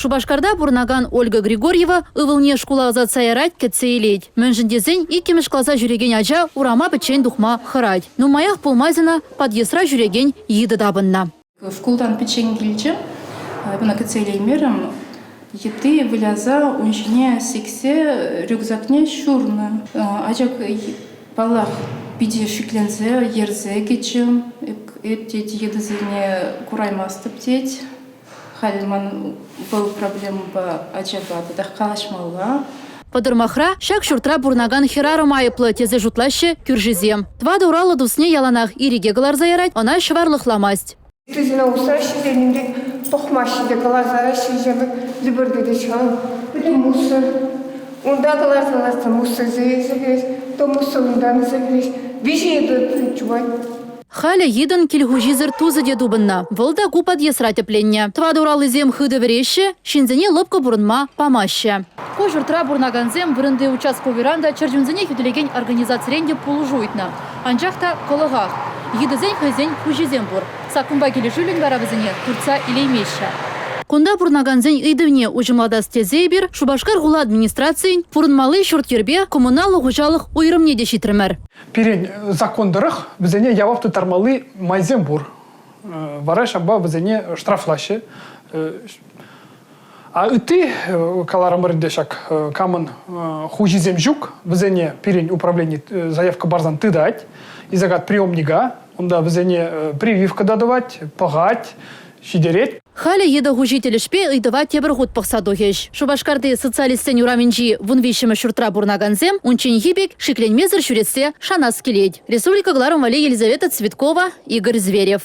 Шупашкарта пурӑнакан Ольга Григорьева ывӑлне шкула ӑсатса ярать, кӗтсе илет. Мӗншӗн тесен иккӗмӗш класа ҫӳрекен ача урама пӗччен тухма хӑрать. Нумаях пулмасть ӑна подъездра ҫӳрекен йытӑ тапӑннӑ. Шкултан пӗччен килчӗ. Ӑна кӗтсе илеймерӗм. Йытти выляса ун ҫине сиксе рюкзакне ҫурнӑ. Ача, паллах, питӗ шикленсе йӗрсе кӗчӗ. Эп, тет, йытӑсене кураймастӑп, тет. Халь ман вӑл проблемӑпа ачапа татах калаҫмалла. Пӑтӑрмахра ҫак ҫуртра пурӑнакан хӗрарӑм айӑплӑ тесе шутлаҫҫӗ кӳршисем. Тӑватӑ ураллӑ тусне яланах ирӗке кӑларса ярать, ӑна ҫӑварлӑхламасть. Ыттисене усраҫҫӗ те нимрен пӑхмаҫҫӗ те кӑларса яраҫҫӗ лӗпӗртетеҫ-ха. Пӗтӗм мусор. Унта кӑларса лартса мусор илсе кӗрет, то мусор унтан илсе кӗрет. Виҫӗ йытӑ чупать. Халӗ йытӑн кил хуҫисӗр тусӗ те тупӑннӑ. Вӑл та ку подъездра тӗпленнӗ. Тӑватӑ ураллисем хытӑ вӗреҫҫӗ, ҫынсене лӑпкӑ пурӑнма памаҫҫӗ. Ку ҫуртра пурӑнакансем вырӑнти участковӑйран та, чӗрчунсене хӳтӗлекен организацирен те пулӑшу ыйтнӑ. Анчах та кӑлӑхах. Йытӑсен хӑйсен хуҫисем пур. Саккунпа килӗшӳллӗн вара вӗсене туртса илеймеҫҫӗ. Кунта пурӑнакансен ыйтӑвне уҫӑмлатас тесе эпир Шупашкар хула администрацийӗн пурӑнмалли ҫурт-йӗрпе коммуналлӑ хуҫалӑх уйрӑмне те ҫитрӗмӗр. Пирӗн закон тӑрӑх вӗсене явап тыттармалли майсем пур. Вара ҫавпа вӗсене штрафлаҫҫӗ. А ытти каларӑмӑр ӗнтӗ ҫак камӑн хуҫисем ҫук, вӗсене пирӗн управлени заявка парсан тытать, изагат приемника, унта вӗсене прививка та тӑвать, пӑхать, ҫитерет. Халӗ йытӑ хуҫи тӗлӗшпе ыйтӑва тепӗр хут пӑхса тухӗҫ. Шупашкарти Социалистсен урамӗнчи вунвиҫҫӗмӗш ҫуртра пурӑнакансем унчченхи пек шикленмесӗр ҫӳрессе шанас килет. Республика кӑларӑм валли Елизавета Цветкова, Игорь Зверев.